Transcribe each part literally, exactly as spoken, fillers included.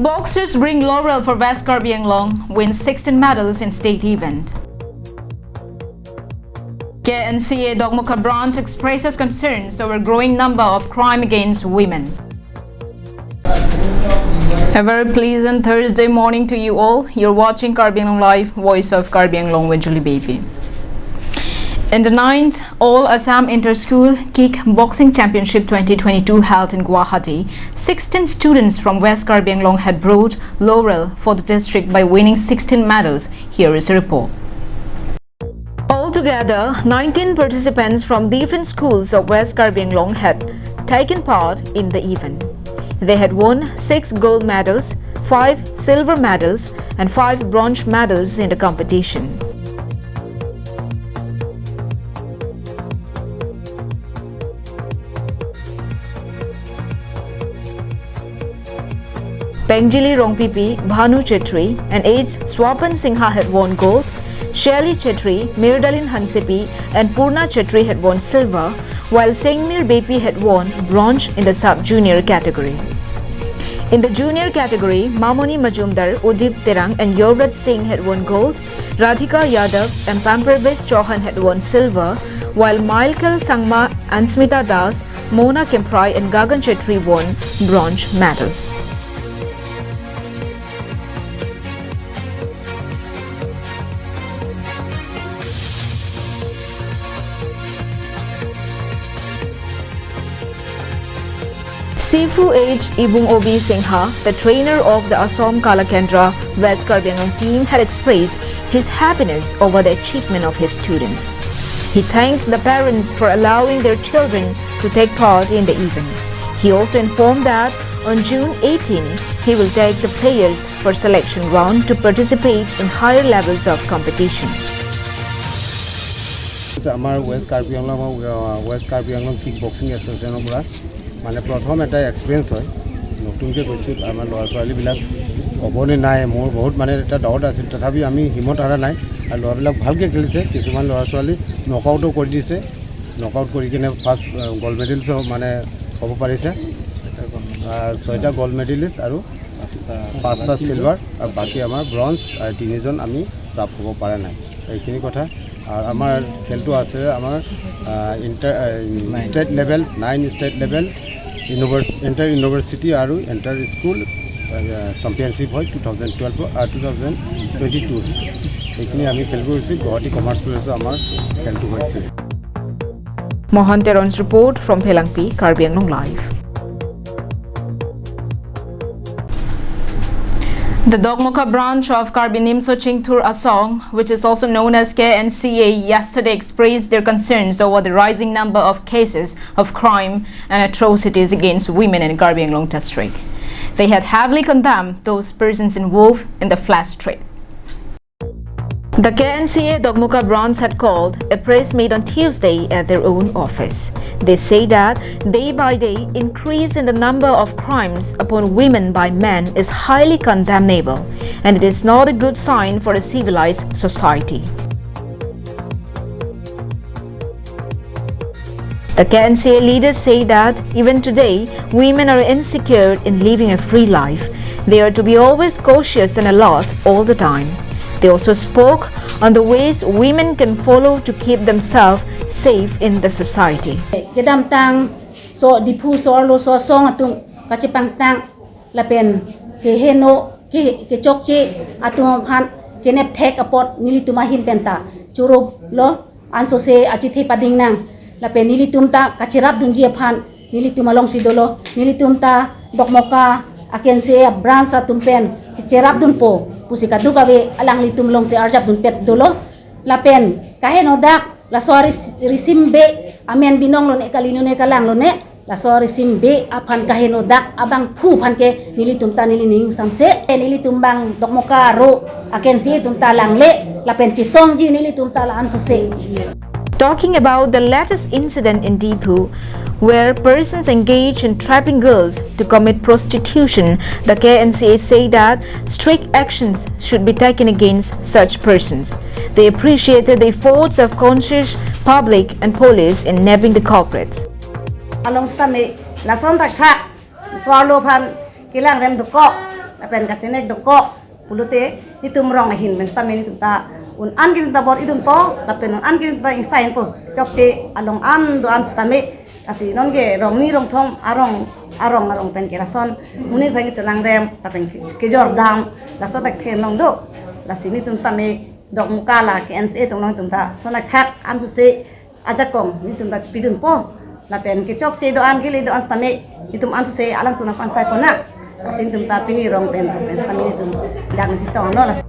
Boxers bring laurel for West Karbi Anglong, win sixteen medals in state event. K N C A Dokmoka branch expresses concerns over growing number of crime against women. A very pleasant Thursday morning to you all. You're watching Karbi Anglong Live, Voice of Karbi Anglong with Julie Baby. In the ninth All Assam Inter-School Kick Boxing Championship twenty twenty-two held in Guwahati, sixteen students from West Karbi Anglong had brought laurel for the district by winning sixteen medals. Here is a report. Altogether, nineteen participants from different schools of West Karbi Anglong had taken part in the event. They had won six gold medals, five silver medals, and five bronze medals in the competition. Pengjili Rongpipi, Bhanu Chetri, and H Swapan Singha had won gold. Shelly Chetri, Mirdalin Hansepi, and Purna Chetri had won silver, while Sengmir Beypi had won bronze in the sub-junior category. In the junior category, Mamoni Majumdar, Udip Terang, and Yovraj Singh had won gold. Radhika Yadav and Pamperbes Chauhan had won silver, while Michael Sangma, Ansmita Das, Mona Kemprai and Gagan Chetri won bronze medals. Sifu H Ibung Obi Singha, the trainer of the Assam Kala Kendra West Karbi Anglong team, had expressed his happiness over the achievement of his students. He thanked the parents for allowing their children to take part in the event. He also informed that on June eighteen, he will take the players for selection round to participate in higher levels of competition. আমাৰ ৱেষ্ট কাৰ্বি আংলং ৱেষ্ট Karbi Anglong kick boxing এছ'চিয়েশ্যনৰ পৰা মানে প্ৰথম এটা এক্সপিৰিয়েঞ্চ হয়। নতুনকৈ গৈছোঁ, আমাৰ ল'ৰা ছোৱালীবিলাক হ'বনে নাই, মোৰ বহুত মানে এটা ডাউট আছিল। তথাপি আমি হিমত হাৰা নাই আৰু ল'ৰাবিলাক ভালকৈ খেলিছে। কিছুমান ল'ৰা ছোৱালী নকআউটো কৰি দিছে, নকআউট কৰি কিনে ফাৰ্ষ্ট গ'ল্ড মেডেলিষ্ট মানে হ'ব পাৰিছে। আহ, ছয়টা গ'ল্ড মেডেলিষ্ট আৰু পাঁচটা চিলভাৰ আৰু বাকী আমাৰ ব্ৰঞ্জ তিনিজন আমি প্ৰাপ্ত হ'ব পৰা নাই। এইখিনি কথা। আৰু আমাৰ খেলটো আছে আমাৰ inter state level, nine state level, univers inter university আৰু ইণ্টাৰ স্কুল চেম্পিয়নশ্বিপ হয় two thousand twelve two thousand twenty two. এইখিনি আমি খেল কৰিছোঁ গুৱাহাটী কমাৰ্চ কলেজত আমাৰ খেলটো হৈছিল। Mohan Teron's report from Phelangpi, Karbi Anglong Live. The Dokmoka branch of Karbi Nimso Chingthur Asong, which is also known as K N C A, yesterday expressed their concerns over the rising number of cases of crime and atrocities against women in Karbi Anglong district. They had heavily condemned those persons involved in the flash trade. The K N C A Dokmoka branch had called a press meet on Tuesday at their own office. They say that day by day increase in the number of crimes upon women by men is highly condemnable, and it is not a good sign for a civilized society. The K N C A leaders say that even today, women are insecure in living a free life. They are to be always cautious and alert all the time. They also spoke on the ways women can follow to keep themselves safe in the society. Kedamtang so Diphu so arloso asong atum kachepangtang lapen keheno ke kechokche atum aphan kenep thek apot nelitum ahin penta choro lo ansose achethe pading nang lapen nelitum ta kacherap dunji aphan nelitum alongsi dolo, nelitum ta Dokmoka a K N C A branch atum pen cherap dunpo pusi kadokave alanglitum alongsi arjap dunpet dolo lapen kaheno dak laso aris- risim be amen binong lone kali lone kalang lone laso risim be aphan kaheno dak abangphu aphan ke nelitum ta neli ning samse nelitum bang Dokmoka aro a K N C A atum ta langle lapen chesongji nelitum ta la ansose. Talking about the latest incident in Diphu, where persons engage in trapping girls to commit prostitution, the K N C A say that strict actions should be taken against such persons. They appreciated the efforts of conscious public and police in nabbing the culprits. Along sitame lason thakthak so arlo aphan kelang rem dokok, Lapen kachenek dokok pulote netum rong ahin pen sitame netum ta un-an ke netum ta bor-idunpo, lapen un-an ke netum ta ingsainpo. Chokche along an do-an sitame, lasi non ke rong ni rong thom arong arong arong pen ke lason monit aphan kecholangrem lapen kejordam, laso ta theklong do. Lasi netum sitame Dokmoka la K N C A atum along netum ta lason athak ansose ajakong netum ta chepidunpo. Lapen kechokche do-an kele do-an sitame netum ansose alangtum nangpangsai ponnang. Lasi netum ta pini rong pen pen sitame netum dak si tonglo. Lasi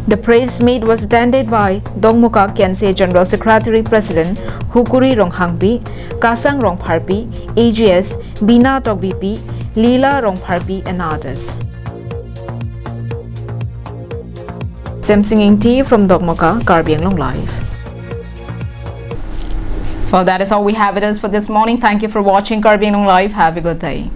The press meet was attended by Dokmoka K N C A General Secretary President Hukuri Ronghangpi, Kasang Rongpharpi, A G S, Bina Tokbipi, Lila Rongpharpi and others. Semsing Ingti from Dokmoka, Karbi Anglong Live. Well, that is all we have it is for this morning. Thank you for watching Karbi Anglong Live. Have a good day.